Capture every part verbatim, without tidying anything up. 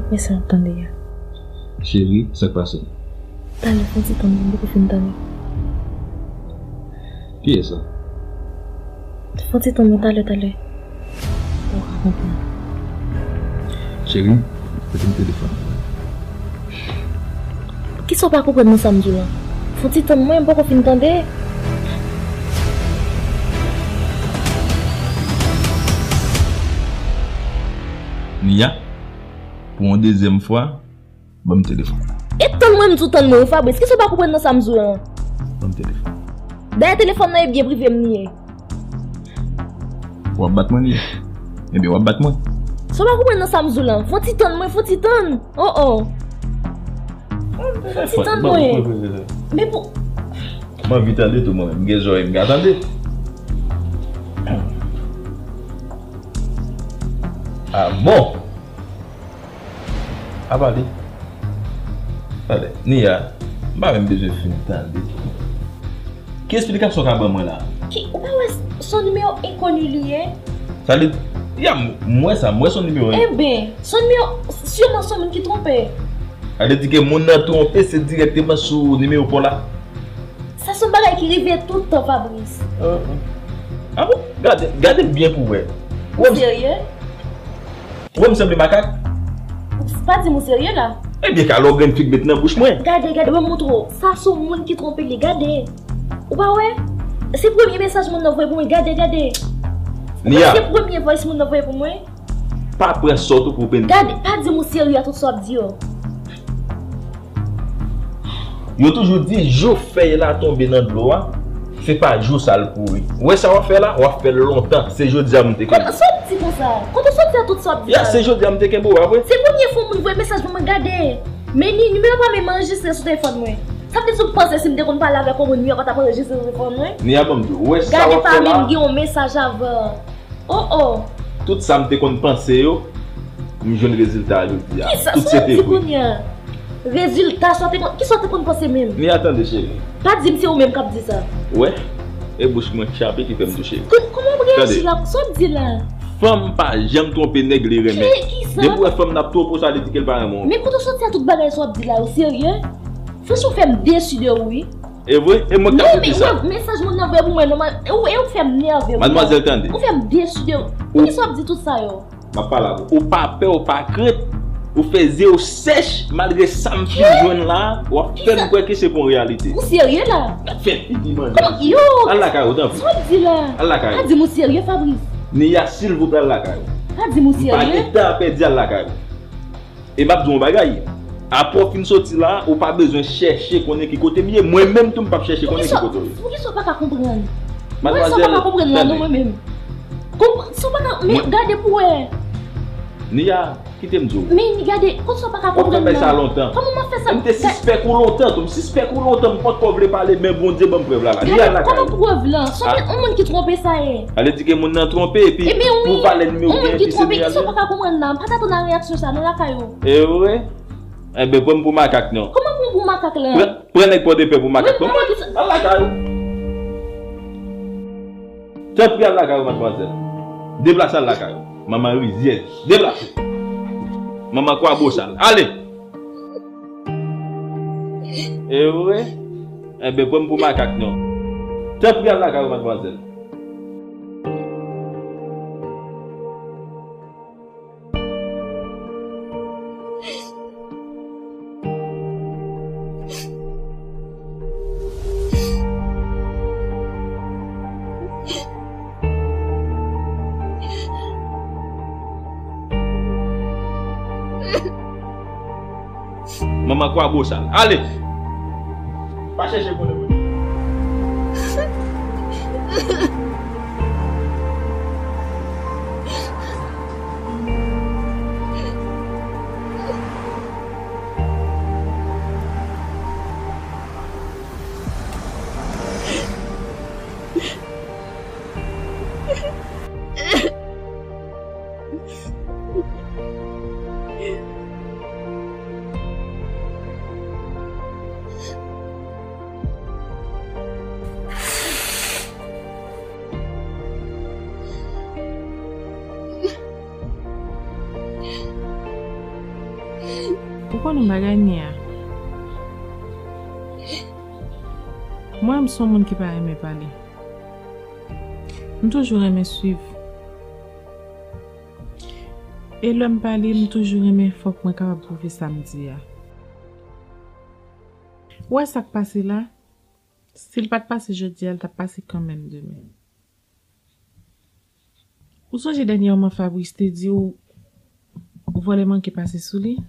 Men sa w ap tande a. Cheri, sa k pase? Talè, fè yon ti tann, mwen poko fin tande. Kiyès sa? Fè yon ti tann, mwen talè, talè. Ou ka konprann. Cheri, prete m telefòn. Kisa w pa konprann nan sa m di w lan? Fè yon ti tann mwen, m poko fin tande. Nia, pou yon dezyèm fwa, ban m telefòn. E tann mwen, m di w tann mwen wi, Fabrice. Kisa w pa konprann nan sa m di w lan? Ban m telefòn. Dayè telefòn nan e byen prive m li ye. W ap bat mwen li ye? Ebyen, w ap bat mwen. Sa w pa konprann nan sa m di w lan? Fè yon ti tann mwen, fè yon ti tann. Oh, oh. Fè yon ti tann mwen. Men pou... M anvi tande tou mwen menm. M gen zòrèy, m ka tande. Ah bon? Apa li? Talè, Nia, m pa menm bezwen fin tande. Ki esplikasyon w ka ban mwen la? Ki, ou pa wè s-, se yon nimewo enkoni li ye? Sa vle, ya, m, m wè sa, m wè se yon nimewo en. Enben, se yon nimewo, siman se yon moun ki twonpe. Sa vle di ke moun nan twonpe, se dirèkteman sou nimewo pa w la? Sa se yon bagay ki rive tout tan, Fabrice. Ah, ah. Ah bon? Gade, gade l byen pou w wè. Ou serye? Ou wè m sanble makak? Pa di m ou serye la. Ebyen, ka lè w grenn fig met nan bouch mwen. Gade, gade, mwen montre w. Sa se yon moun ki twonpe li, gade. Ou pa wè? Se premye mesaj moun nan voye pou mwen, gade, gade. Ou wè se premye voice moun nan voye pou mwen? Pa pran sa w tou pou w penn. Gade, pa di m ou serye a tout sa w ap di yo. Yo toujou di, jou fèy la tonbe nan dlo a, se pa jou sa l pouri. Ou wè sa w ap fè la? W ap fè l lontan. Se jodi a m te kenbe. Sa w ap di konsa? Kote w soti a tout sa w ap di la? Ya, se jodi a m te kenbe w, pa vre? Se premye fwa moun voye mesaj pou mwen, gade. Men ni, nimewo pa menm anrejistre sou telefòn mwen. Sa vle di w panse si m te konn pale avèk yon moun, nimewo pa t ap anrejistre sou telefòn mwen? Nia, ban m di w, ou wè sa w ap fè la? Gade, pa menm gen yon mesaj avan. Oh, oh. Tout sa m te konn panse yo, m jwenn rezilta a jodi a. Kisa? Tout se te vre. Sa w di kounye a? Rezilta, sa w te konn, kisa w te konn panse menm? Nia, tande, cheri. Pa di m se ou menm k ap di sa. Ou wè? E bouch mwen k chape ki fè m touche. Kou-, kòman w ap reyaji la? Sa w ap di la? Fanm pa janm twonpe nèg li renmen. Ki, kisa? Depi w wè fanm nan ap twonpe w, sa vle di ke l pa renmen w. Men kote w soti a tout bagay sa w ap di la yo, serye? Franchman, w fè m desi de ou, wi. E vre? E mwen k t ap di sa. Men, men, mesaj moun nan voye pou mwen, nòmal. E ou, e ou fè m nève, wi. Madmwazèl, tande. Ou fè m desi de ou. Poukisa w ap di tout sa yo? M ap pale avè w. Ou pa pè, ou pa krent. Ou fè zye w sèch, malgre sa m fin jwenn la, w ap fè m kwè ke se pa yon reyalite. Ou serye la? Gad fè figi manje. Kòman? Yo! Al lakay ou, tanpri. Sa w ap di la? Al lakay ou. Pa di m ou serye, Fabrice. Nia, silvouplè, al lakay ou. Pa di m ou serye. M pa gen tan a pèdi, al lakay ou. E m ap di w yon bagay, apre w fin soti la, ou pa bezwen chèche konnen ki kote m ye, mwen menm tou m p ap chèche konnen ki kote w ye. Poukisa, poukisa w pa ka konprann? Poukisa w pa ka konprann la, non, mwen menm? Konprann, sa w pa ka, men gade pou wè. Nia, kite m di w. Men gade, poukisa w pa ka konprann la? W ap fè bagay sa lontan. Kòman m ap fè sa? M te sispèk ou lontan tou, m sispèk ou lontan, m poko vle pale, men Bondye ban m prèv la la. Nia, al lakay ou. Gade, kòman prèv lan? Se yon moun ki twonpe sa ye. Ale di ke moun nan twonpe, epi pou valè nimewo gen, epi se Nia l ye. Ebyen wi, yon moun ki twonpe, kisa w pa ka konprann la? M pa t atann a reyaksyon sa, non, lakay ou. E vre? Enben, pran m pou makak, non. Kòman pran m pou makak la? Pran, pran nèg Pòdepè pou makak, non. Al lakay ou. Tanpri, al lakay ou, madmwazèl. Deplase, al lakay ou. Manman rizyèz. Deplase. Manman kwabosal. Ale! E vre? Enben, pran m pou makak, non. Tanpri, al lakay ou, madmwazèl. Manman kwabosal. Ale! Pa chèche konnen kote. Ou konn yon bagay, Nia? Mwen, m se yon moun ki pa renmen pale. M toujou renmen swiv. E lè m pale, m toujou renmen fòk mwen kapab pwouve sa m di a. Ou wè sa k pase la? Si l pa t pase jodi a, l t ap pase kanmenm demen. Ou sonje dènyèman Fabrice te di w vòlè manke pase sou li?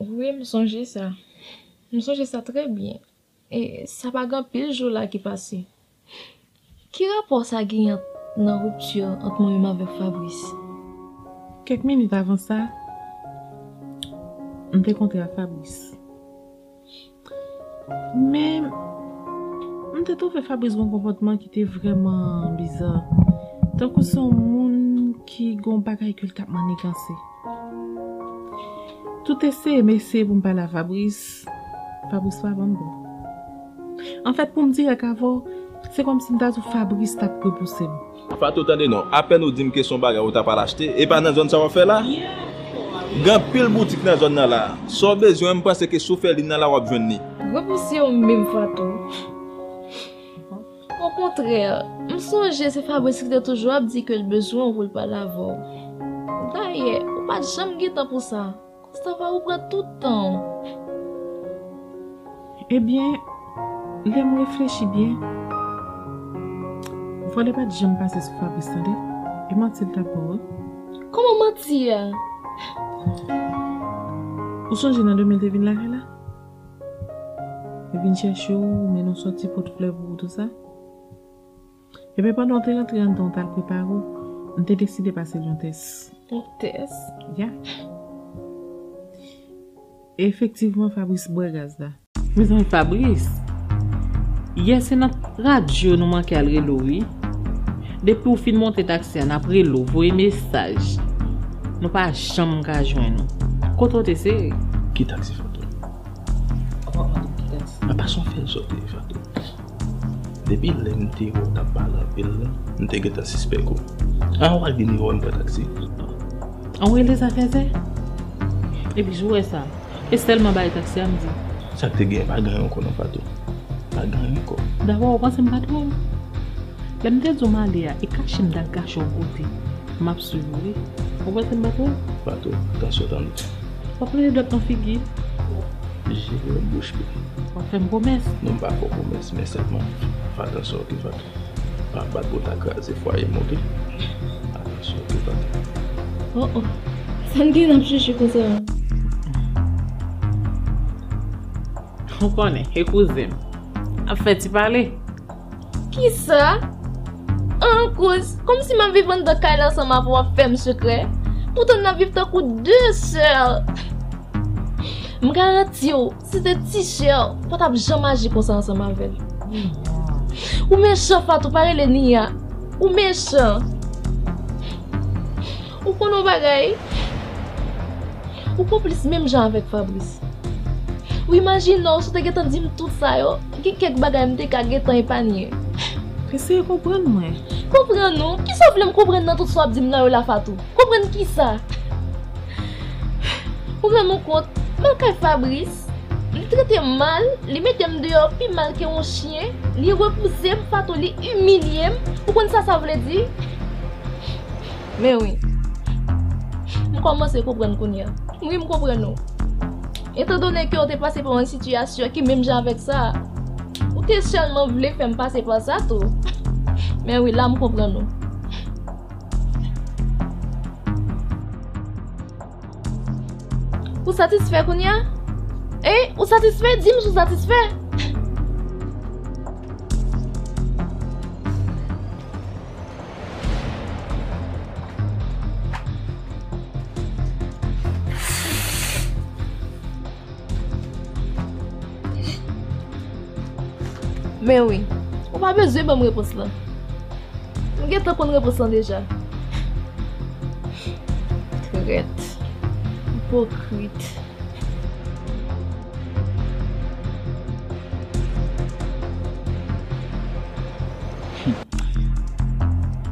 Wi, m sonje sa. M sonje sa trè byen. E sa pa gen anpil jou la ki pase. Ki rapò sa genyen nan ripti ant mwen menm avèk Fabrice? Kèk minit avan sa, m te kontre ak Fabrice. Men, m te twouve Fabrice gen yon konpòtman ki te vrèman biza. Tankou se yon moun ki gen yon bagay ke l t ap maniganse. Tout eseye m eseye pou m pale a Fabrice, Fabrice pa ban m bon. Anfèt, pou m dirèk avè w, se kòmsi m ta di w Fabrice t ap repouse m. Fatou, tande non, apèn ou di m ke se yon bagay ou ta pral achte, e pa nan zòn sa w ap fè la? Gen anpil boutik nan zòn nan la. Sa w bezwen, m panse ke si w fè liy nan la, w ap jwenn li. Repouse w menm, Fatou. Okontrè, m sonje se Fabrice ki te toujou ap di ke l bezwen w pou l pale avè w. Dayè, ou pa t janm gen tan pou sa. Konsta pa ou pran tout tan w. Ebyen, lè m reflechi byen, vòlè pa t janm pase sou Fabrice, tande. E manti l t ap ba w, wi. Kòman manti a? Ou sonje nan demen l te vin lakay la? Li vin chèche w, mennen w soti, pote flè pou ou, tout sa. Ebyen, pandan w te rantre anndan, w t al prepare w, m te deside pase l yon tès. Yon tès? Ya. Efektivman, Fabrice bwè gaz la. Mezanmi, Fabrice, yè se nan radyo nou manke al rele w, wi. Depi w fin monte taksi a, n ap rele w, voye mesaj. Nou pa janm ka jwenn ou. Kote w te, sere? Ki taksi, Fatou? Ou pa mande m ki taksi. A pa se yon fèl sa w te ye, Fatou. Depi lè m te wè w t ap pale anpil la, m te gentan sispèk ou. A, w al vini wè m pran taksi. An w rele zafè zè? Epi jou wè sa. E sèlman bay taksi a m di. Sa k te gen, pa gen anyen ankò non, Fatou. Pa gen anyen ankò. Dabò, ou panse m pa t wè w? Lè m te di w m ale a, e kache m t al kache w kote. M ap swiv ou, wi. Ou panse m pa t wè w? Fatou, atansyon tande. W ap rele dòt nan figi. Jere bouch li. W ap fè m pwomès? Non, m pa fè w pwomès, men sèlman fè atansyon, oke, Fatou? Pa bat pou ta kraze fwaye m, oke? Atansyon, oke, Fatou? Oh, oh. Sa n gen n ap chèche konsa? Ou konnen, e kouzen m ap fè ti pale. Kisa? An kouz, kòmsi m ap viv anndan kay la ansanm avè w, w ap fè m sekrè? Poutan n ap viv tankou de sè. M garanti w, si te ti sè, w pa t ap janm aji konsa ansanm avè l. Ou mechan, Fatou, pa rele Nia. Ou mechan. Ou konn yon bagay? Ou konplis menm jan avèk Fabrice. Ou imajine w, si w te gentan di m tout sa yo, gen kèk bagay m te ka gentan epanye. Eseye konprann mwen. Konprann ou? Kisa w vle m konprann nan tout sa w ap di m la yo la, Fatou? Konprann kisa? Ou rann ou kont, m al kay Fabrice, li trete m mal, li mete m deyò pi mal ke yon chen, li repouse m, Fatou, li imilye m. Ou konn sa sa vle di? Men wi. M kòmanse konprann kounye a. Wi, m konprann ou. Etandone ke w te pase pa yon sitiyasyon ki menm jan avèk sa, ou te sèlman vle fè m pase pa sa tou. Men wi, la m konprann ou. Ou satisfè kounye a? Hein? Ou satisfè? Di m si w satisfè. Men wi, ou pa bezwen ban m repons lan. M gentan konn repons lan deja. Trèt. Ipokrit.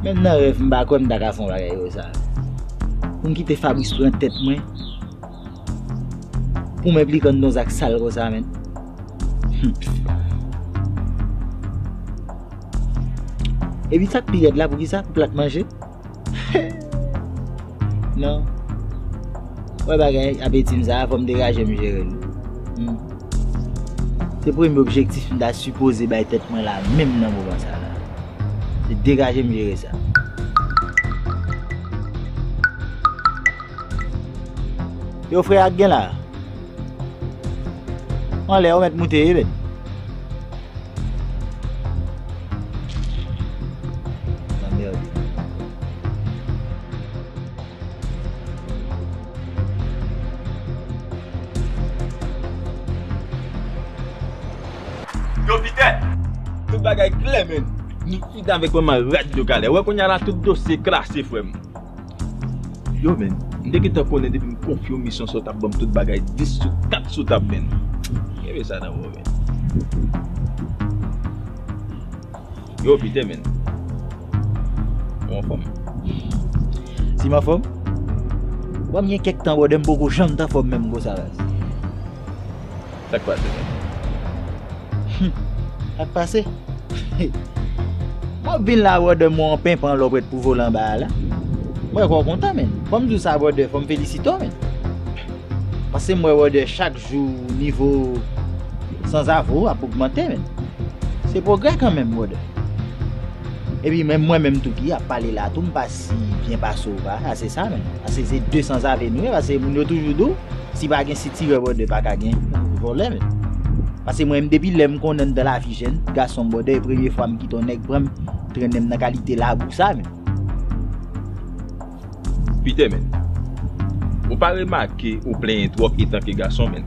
Menm nan rèv, m pa kwè m ta ka fè yon bagay konsa. Pou m kite Fabrice pran tèt mwen, pou m enplike anndan zak sal konsa, menn. Epi sa k pi rèd la, poukisa pou plat manje? Non. Wè bagay apeti m sa, fò m degaje m jere l. Hmm. Se premye objektif m ta sipoze bay tèt mwen la, menm nan moman sa la. Se degaje m jere sa. Yo, frè a k gen la. Anlè, ou mèt moute, wi, menn. Anmède. Yo, Pitè! Tout bagay klè, menn. Nou fini avèk manman rad yo kalè. Wè, kounye a la, tout dosye klase, frè m. Yo, menn, m te gentan konnen depi m konfye w misyon sa, w t ap ban m tout bagay dis sou kat sou tab, menn. Kenbe sa nan men w, menn. Yo, Pitè, menn. Ou anfòm? Si m anfòm? Bon, m gen kèk tan, brother, m poko janm t anfòm menm konsa, baz. Sa k pase, menn? Hmm. Sa k pase? Mwen vin la, brother, mwen an penpan lè w prèt pou volan ba a la. Mwen kwè w kontan, menn. Fò m di w sa, brother, fò m felisite w, menn. Paske m wè, brother, chak jou nivo sanzave w ap ogmante, menn. Se pwogrè kanmenm, brother. Epi menm mwen menm tou ki ap pale la tou, m pa si byen pase w pa, a se sa menm. Paske se de sanzave nou ye, paske moun yo toujou di w, si pa gen sitirè, brother, pa ka gen vòlè menm. Paske mwen menm depi lè m konnen m nan lavi jèn gason, brother, e premye fwa m kite yon nèg pran m, trennen m nan kalite labou sa menm. Pitè, menn. Ou pa remake ou plenyen twòp etanke gason, menn.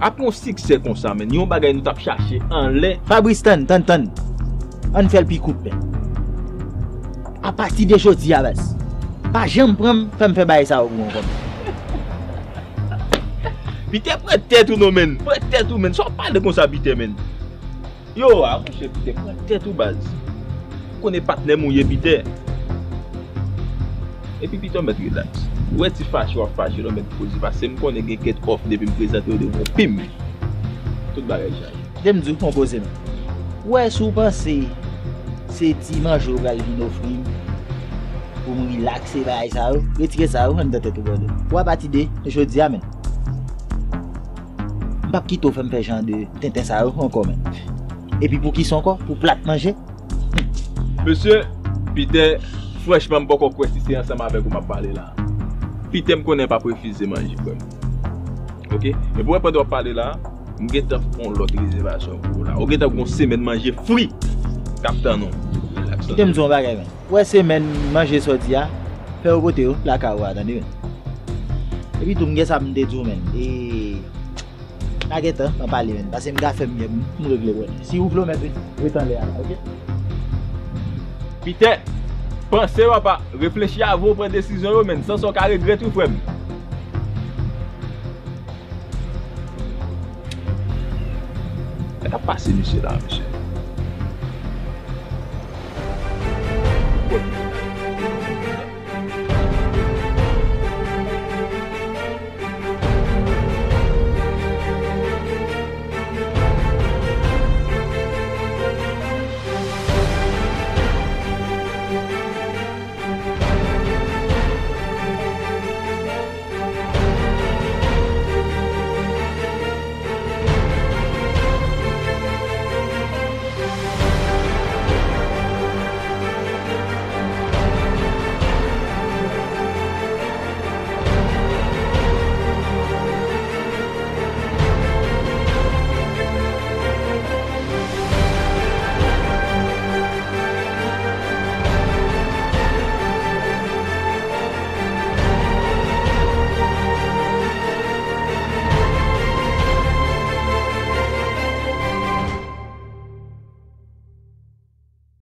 Apre yon siksè konsa, menn, yon bagay nou t ap chache anlè. Fabrice, tann, tann, tann. Ann fè l pi kout, menn. Apati de jodi a, baz, pa janm pran m, fè m fè bagay sa yo pou mwen ankò, menn. Pitè, pran tèt ou non, menn. Pran tèt ou, menn. Sa w pale konsa, Pitè, menn. Yo, a, monchè, Pitè, pran tèt ou, baz. Ou konnen patnè m ou ye, Pitè. Epi, Pitè, w mèt rilaks. Ou wè ti fache w ap fache la, w mèt poze, paske m konnen gen kèk òf depi m prezante yo devan w, pim! Tout bagay chanje. Kite m di w yon koze, menn. Ou wè, si w panse se ti manje w pral vin ofri m pou m rilakse bagay sa yo, retire sa yo anndan tèt ou, brother. Ou apati de jodi a, menn. M p ap kite w fè m fè jan de tenten sa yo ankò, menn. Epi pou kisa ankò? Pou plat manje? Mesye, Pitè, franchman, m poko kwè si se ansanm avèk ou m ap pale la. Pitè, m konnen p ap refize manje, frè m. Oke? Epi w wè pandan w ap pale la, m gentan fè yon lòt rezèvasyon pou ou la. Ou gentan gen yon semèn manje fri k ap tann ou. Rilaks. Kite m di w yon bagay, menn. Ou wè semèn manje sa w di a, fè yo pote yo lakay ou a, tande, menn. Epi tou, m gen sa m te di w, menn. E, pa gen tan, m ap pale, menn. Paske m ka fè m byen pou m regle, brother. Si ou vle w mèt ret anlè a la, oke? Pitè, panse, papa, reflechi avan w pran desizyon yo, menn. San sa w ka regrèt, wi, frè m. Sa k ap pase misye la, mesye?